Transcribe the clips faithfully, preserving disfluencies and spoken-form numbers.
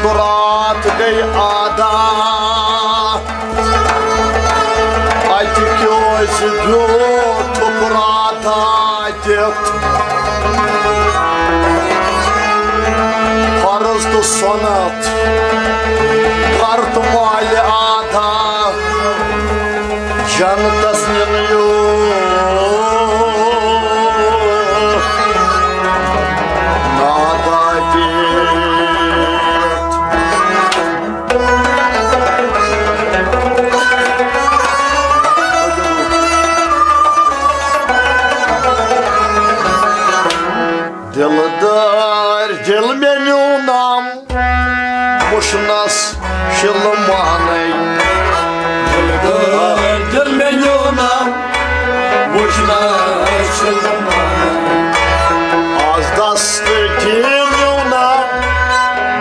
رات گٔے ادا، اتہِ کیازِ بیوٗٹھُکھ راتا دِتھ؟ فرض تہٕ سُنت، کر تہٕ مالہِ ادا، جنتس نِنہٕ یوٗ نادا دِتھ۔ دِلدار دِل مےٚ نیونم وٕچھنس شِلہٕ مانَے۔ دِلدار دِل مےٚ نیونم وٕچھنس شِلہٕ مانَے۔ از دست دِل نیونم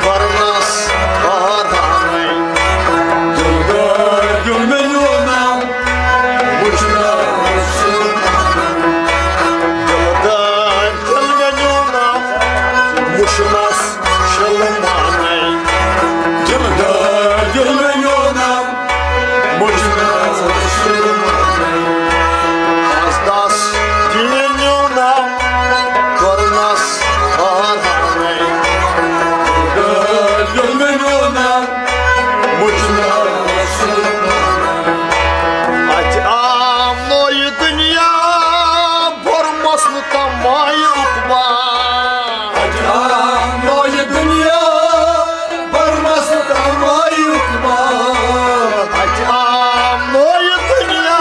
کرنس حیرانَے۔ دِلدار دِل مےٚ نیونم وٕچھنس شِلہٕ مانَے۔ دِلدار دِل مےٚ نیونم وٕچھنس شِلہٕ مانَے۔ دِلدار دِل مےٚ نیونم وٕچھنس شِلہٕ مانَے۔ از دست دِل نیونم کرنس حیرانَے۔ دِلدار دِل مےٚ نیونم وٕچھنس شِلہٕ مانَے۔ اتہِ آو نوٚو دُنیا، بوٚرمس نہٕ تمایُک بار۔ اتہِ آو نوٚو دُنیا، بوٚرمس نہٕ تمایُک بار۔ اتہِ آو نوٚو دُنیا،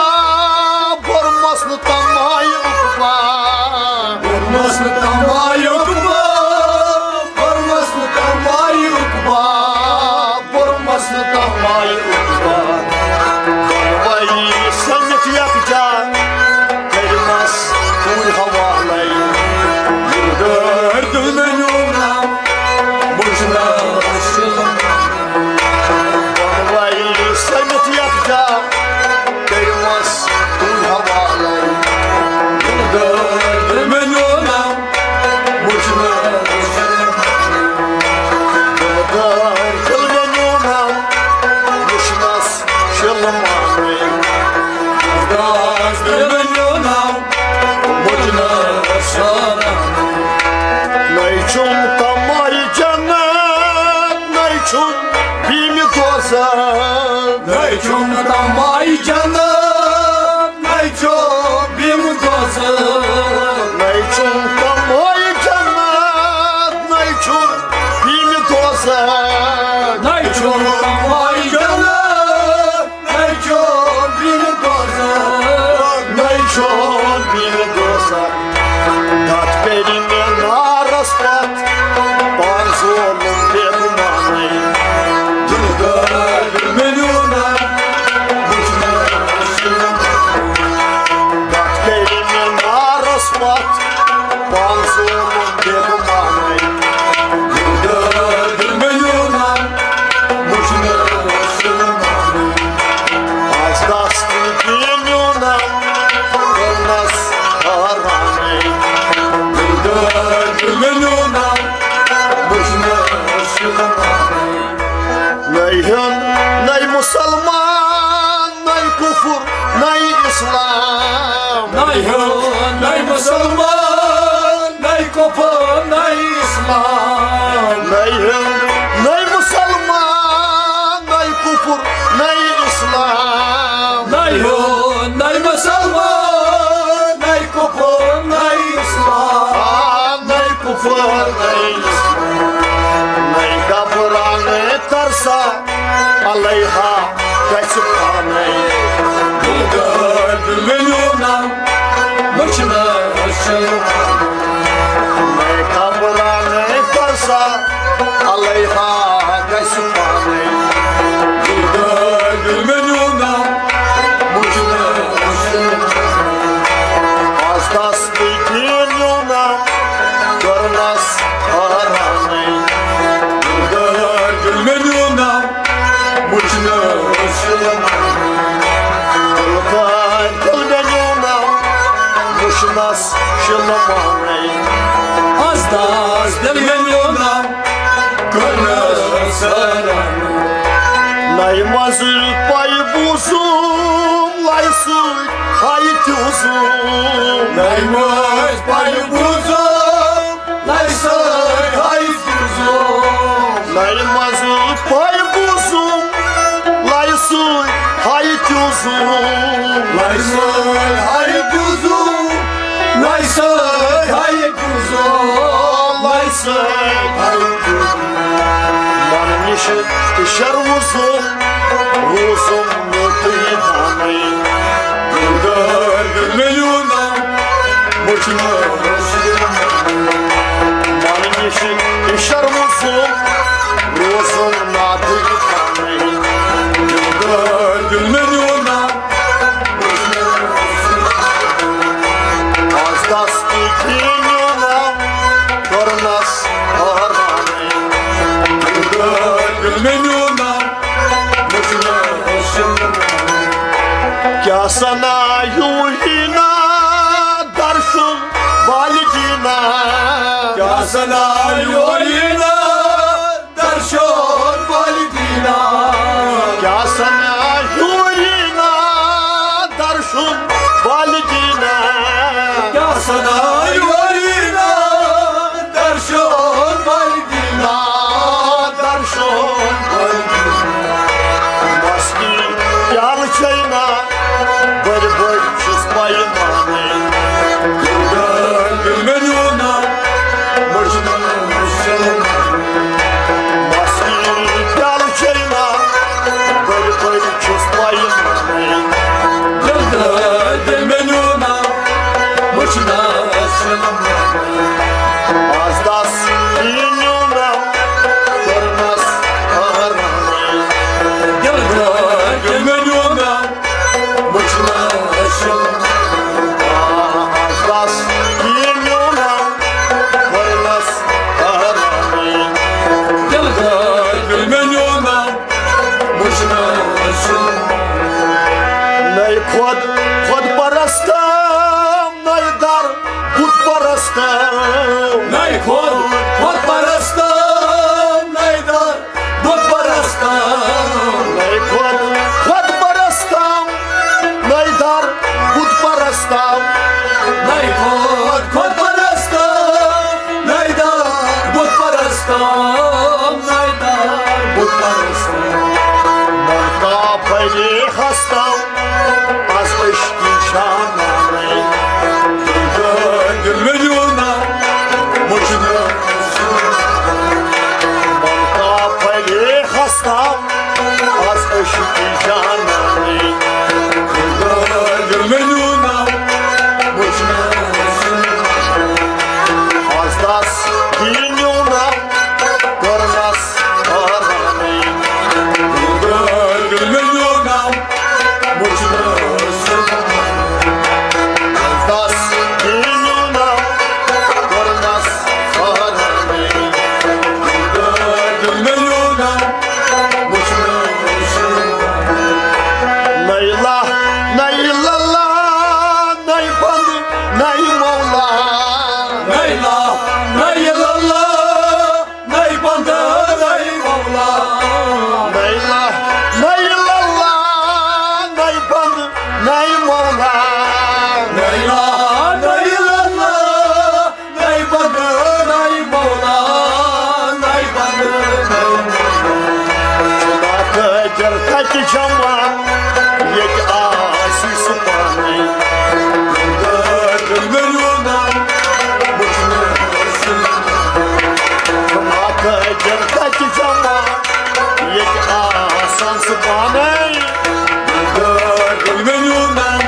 بوٚرمس نہٕ تمایُک بار۔ بوٚرمس نہٕ تمایُک بار، بوٚرمس نہٕ تمایُک بار۔ بوٚرمس نہٕ تمایُک بار۔ دۄنوَے سٔمِتھ یکجا، کٔرمس توٗرۍ حوالَے۔ دِلدار دِل مےٚ نیونم وٕچھنس شِلہٕ مانَے۔ دۄنوَے سٔمِتھ یکجا، کٔرمس توٗرۍ حوالَے۔ دِلدار دِل مےٚ نیونم وٕچھنس شِلہٕ مانَے۔ دِلدار دِل مےٚ نیونم وٕچھنس شِلہٕ مانَے۔ دِلدار دِل مےٚ نیونم وٕچھنس شِلہٕ مانَے۔ نَے چھُم تمایہِ جنت، نَے چھُم بیمہِ دوزخ۔ نَے چھُم تمایہِ جنت، نَے چھُم بیمہِ دوزخ۔ نَے چھُم تمایہِ جنت، نَے چھُم بیمہِ دوزخ۔ نَے چھُم تمایہِ جنت، نَے چھُم بیمہِ دوزخ۔ نَے چھُم بیمہِ دوزخ۔ تتھ کٔرِ مےٚ نارس پتھ پان ظٲلم بے گُمانَے۔ دِلدار مےٚ نیونم وٕچھنس شِلہٕ مانَے۔ تتھ کٔرِ مےٚ نارس پتھ پان ظٲلم بے گُمانَے۔ دِلدار مےٚ نیونم وٕچھنس شِلہٕ مانَے۔ از دست دِل نیونم کرنس حیرانَے۔ دِلدار دِل مےٚ نیونم وٕچھنس شِلہٕ مانَے۔ نَے ہیوٚن، نَے مُسلمان، نَے کُفُر، نَے اِسلام۔ نَے ہیوٚن، نَے مُسلمان، نَے کُفُر، نَے اِسلام۔ نَے ہیوٚن، نَے مُسلمان، نَے کُفُر، نَے اِسلام۔ نَے ہیوٚن، نَے مُسلمان، نَے کُفُر، نَے اِسلام۔ آ، نَے کُفُر، نَے اِسلام۔ نَے گھبرانے ترسا علیہا گژھِ پانے۔ دِلدار دِل مےٚ نیونم وٕچھنس شِلہٕ مانَے۔ نَے گھبرانے ترسا علیہا گژھِ پانے۔ دِلدار دِل مےٚ نیونم وٕچھنس شِلہٕ مانَے۔ از دست دِل نیونم کرنس حیرانَے۔ دِلدار دِل مےٚ نیونم وٕچھنس شِلہٕ مانَے۔ دِلدار دِل مےٚ نیونم وٕچھنس شِلہٕ مانَے۔ از دست دِل مےٚ نیونم کرنس اَمہِ منٛزٕ پَے بوٗزُم، لَے سۭتۍ ہَے تہِ وُزُم۔ اَمہِ منٛزٕ پَے بوٗزُم، لَے سۭتۍ ہَے تہِ وُزُم۔ اَمہِ منٛزٕ پَے بوٗزُم، لَے سۭتۍ ہَے تہِ وُزُم۔ لَے سۭتۍ ہَے بوٗزُم، لَے سۭتۍ ہَے تہِ وُزُم۔ لَے سۭتۍ ہَے تہِ وُزُم۔ من نِش شرمزم روزم نہٕ تُہۍ دانٕے۔ دِلدار دِل میلیو نا مُجمہ۔ من نِش شرمزم روزم نہٕ تُہۍ دانٕے۔ دِلدار دِل میلیو نا آز دس تہِ گینیو نا کرنس حٲرانٕے۔ دِلدار دِل میلیو نا مُجمہ۔ کیٛاہ سنا یوٗہی نا درشُن والدینا۔ کیٛاہ سنا یوٗہی نا درشُن والدینا۔ کیٛاہ سنا یوٗہی نا درشُن والدینا۔ کیٛاہ سنا یوٗہی نا درشُن والدینا۔ درشُن والدینا۔ مستی پیالہٕ چینا بٔڑۍ بٔڑۍ چھُس پیمانٕے۔ دِلدار دِل میلیو نا مُجمہ۔ مستی پیالہٕ چینا بٔڑۍ بٔڑۍ چھُس پیمانٕے۔ دِلدار دِل میلیو نا مُجمہ۔ آز دس گینیو نا کرنس حٲرانٕے۔ دِلدار دِل میلیو نا مُجمہ۔ آز دس گینیو نا کرنس حٲرانٕے۔ دِلدار دِل میلیو نا مُجمہ۔ نَے خود، خود پرستم، نَے در بت پرستم۔ نَے خود، خود پرستم، نَے در بت پرستم۔ نَے خود، خود پرستم، نَے در بت پرستم۔ نَے خود، خود پرستم، نَے در بت پرستم۔ نَے در بت پرستم۔ من کا پھلے ہستم از عشقی جانانٕے۔ دِلدار دِل میلیو نا مُجمہ۔ من کا پھلے ہستم از عشقی جانانٕے۔ دِلدار دِل میلیو نا مُجمہ۔ آز دس گینیو نا کرنس حٲرانٕے۔ دِلدار دِل میلیو نا مُجمہ۔ آز دس گینیو نا کرنس حٲرانٕے۔ دِلدار دِل میلیو نا مُجمہ۔ نَے لا، نَے للا، نَے بند، نَے مولا۔ نَے لا، نَے للا، نَے بند، نَے مولا۔ نَے لا، نَے للا، نَے بند، نَے مولا۔ نَے لا، نَے للا، نَے بند، نَے مولا، نَے بند، نَے مولا۔ چھُنا تاجر تتہِ جمع، ییٚتہِ آسی سُہ پانے۔ دِلدار دِل میلیو نا مُجمہ۔ چھُنا تاجر تتہِ جمع، ییٚتہِ آسان سُہ پانے۔ دِلدار دِل میلیو نا